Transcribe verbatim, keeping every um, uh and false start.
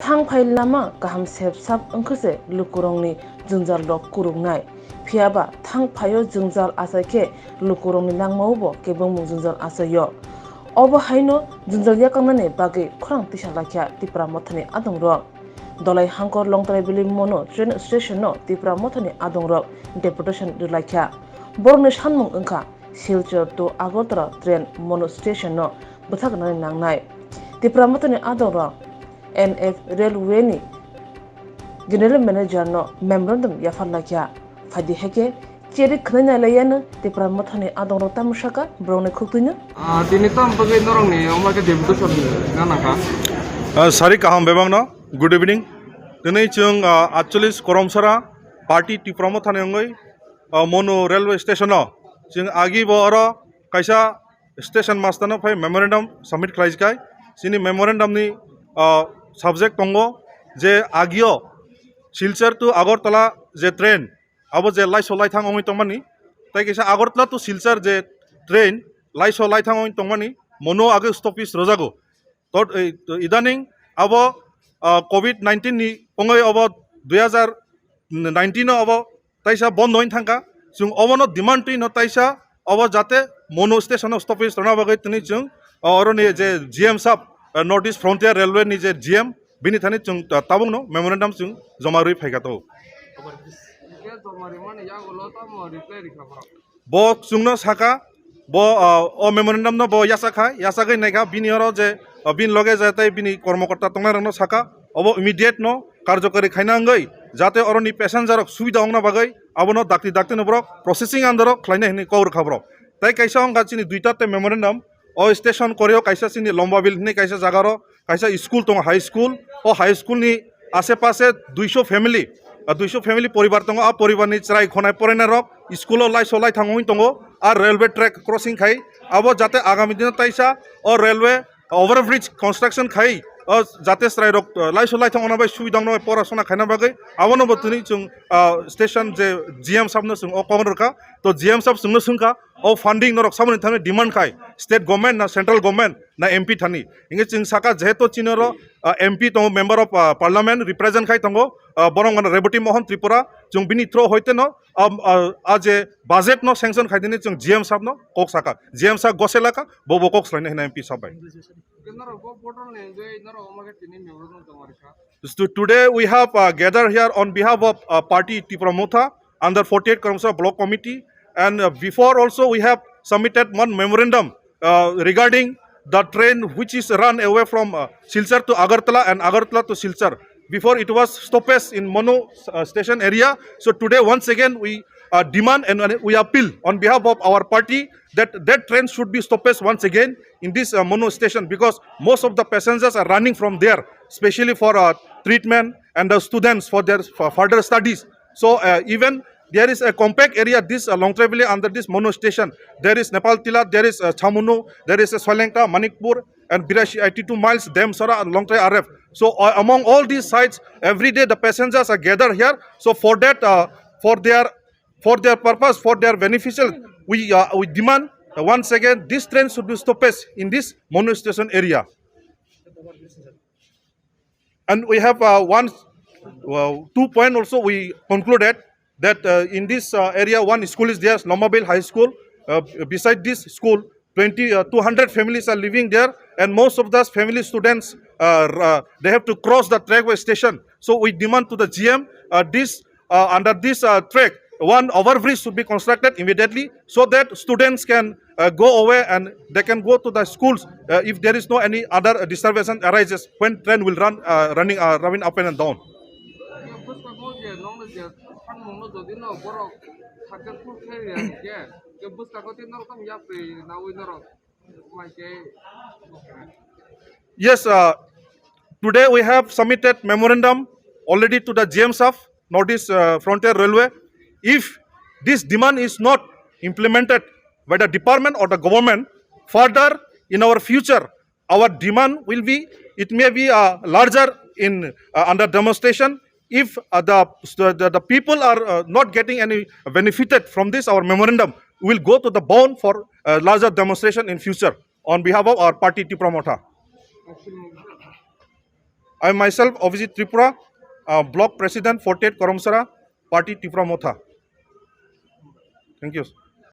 Thang phai lama kaham sep sap wngkhe se lukurokni jwngjal rok kuruknai. Phiya ba thang phaio jwngjal achai khe lukurokni langmao bo kebengmung jwngjal achaio. Obo haino jwngjal yakarnani bagwi khorang tisa laikha Tipra Mothani adongrok. Dolai Hangkor Longtrai Valley Mono train station no Tipra Mothani adongrok deputation rwlaikha. Borokni sanmung wngkha Silchar to Agartala train Mono station no bwthaknani nangnai. Tipra Mothani adongrok N F Railway ni General Manager no memorandum yapharlaikha. Phaidi heke cheri khwnai nailaiyano Tipra Mothani adongrok tamo saka borokni khuktwino. Ah, tini tam bagwi norokni omo khe deputation gana kha. Ah, sari kaham bebakno, good evening. Tini chwng, ah, atcholish Koromsara party Tipra Mothani wngwi, ah, Mono railway station o chwng agi bo oro kaisa station master no phai memorandum submit khlai kai. Chini memorandum ni, ah, subject tongo je agio Silchar to Agartala je train abo je laiso laithang wngwi tongmani, tei kaisa Agartala to Silchar je train laiso laithang wngwi tongmani, mono age stoppage rwjago. Tot, ei, to idaning abo, ah, covid nineteen ni wngwi abo dui hazar nineteen o abo taisa bondo wngwi thangkha. Chwng obono demand twi no taisa obo jate mono station o stoppage rwna bagwi tini chwng, ah, oroni je G M sab, ah, North East Frontier Railway ni je G M, bini thani chwng ta-, tabukno memorandum chwng joma rwi phaikha to. Hwnkhe joma rimani yagulo tamo reply rikha borok? Bo chwngno saka, bo, ah, o memorandum no bo yachak khai, yachagwi naikha, bini oro je, ah, bini loge je tei bini kormokorta tongnai rokno saka, obo immediate no karjokari khaina wngwi, jate oroni passenger rok subida wngna bagwi abono dakti dakti no borok processing under o khlaina hinwi kok rwkha borok. Tei kaisa wngkha chini duita tei memorandum, o station koreo kaisa chini Lombabil hinwi kaisa jaga ro kaisa school tongo, high school. O high school ni ashe pashe duiso family, ah, duiso family poribar tongo. A poribar ni chwrai khonai porainai rok school o laiso laithang wngwi tongo. A railway track crossing khai abo jate agami dino taisa o railway overbridge construction khai o jate chwrai rok, ah, laiso laithang ongna bai subida wngna bai porasona khaina bagwi abono bo tini chwng, ah, station je G M sab no chwng o kok rwkha. To G M sab chwngno swngkha, o funding norok samani thani demand khai state government na central government na M P thani. Hinge chwng saka jehetu chini oro, ah, M P tongo, member of, ah, parliament represent khai tongo, ah, borok mano Reboti Mohan Tripura, chwng bini through hoite no, ah, ah, ah, je budget no sanction khai dini chwng G M sab no kok saka, G M sab gose laka, bo bo kok swlaina hina M P sab bai. Norok bo bottle ni wngwi norok omo khe tini memorandum tongma rikha. So today we have, uh, gathered here on behalf of, uh, party Tipra Motha under forty-eight Karamsara Block Committee, and, uh, before also we have submitted one memorandum, uh, regarding the train which is run away from, uh, Silchar to Agartala and Agartala to Silchar. Before it was stoppage in Mono, uh, station area. So today once again we, uh, demand and, and we appeal on behalf of our party that that train should be stoppage once again in this, uh, Mono station, because most of the passengers are running from there, specially for, uh, treatment and the students for their, for further studies. So, uh, even there is a compact area, this, uh, Longtrai Valley under this Mono station. There is Nepal Tila, there is, uh, Chamunu, there is, uh, Soilengta, Manikpur, and Birashi, eighty-two miles, Demsara and Longtrai R F. So, uh, among all these sites, every day the passengers are gathered here. So for that, uh, for their for their purpose, for their beneficial, we, uh, we demand, uh, once again, this train should be stopped in this Mono station area. And we have, uh, one, uh, two point also we concluded that, uh, in this, uh, area, one school is there, Lombabil High School. Uh, beside this school, twenty, uh, two hundred families are living there, and most of those family students, uh, r-, uh, they have to cross the trackway station. So we demand to the G M, uh, this, uh, under this, uh, track, one overbridge should be constructed immediately so that students can, uh, go away and they can go to the schools, uh, if there is no any other, uh, disturbance arises when train will run, uh, running, uh, running up and down. Bwskango je nokni je thanmungno jodi no borok successful khe rwya hwnkhe, je bwskango tei norok tamo yapri nawi norok. Yes, uh, today we have submitted memorandum already to the G M sab, North East, uh, Frontier Railway. If this demand is not implemented by the department or the government, further in our future, our demand will be, it may be, uh, larger in, uh, under demonstration. If, uh, the, the, the people are, uh, not getting any benefited from this, our memorandum will go to the bound for, uh, larger demonstration in future on behalf of our party Tipra Motha. I myself, Abhijit Tripura, uh, Block President, forty-eight Karamsara, Party Tipra Motha. Thank you.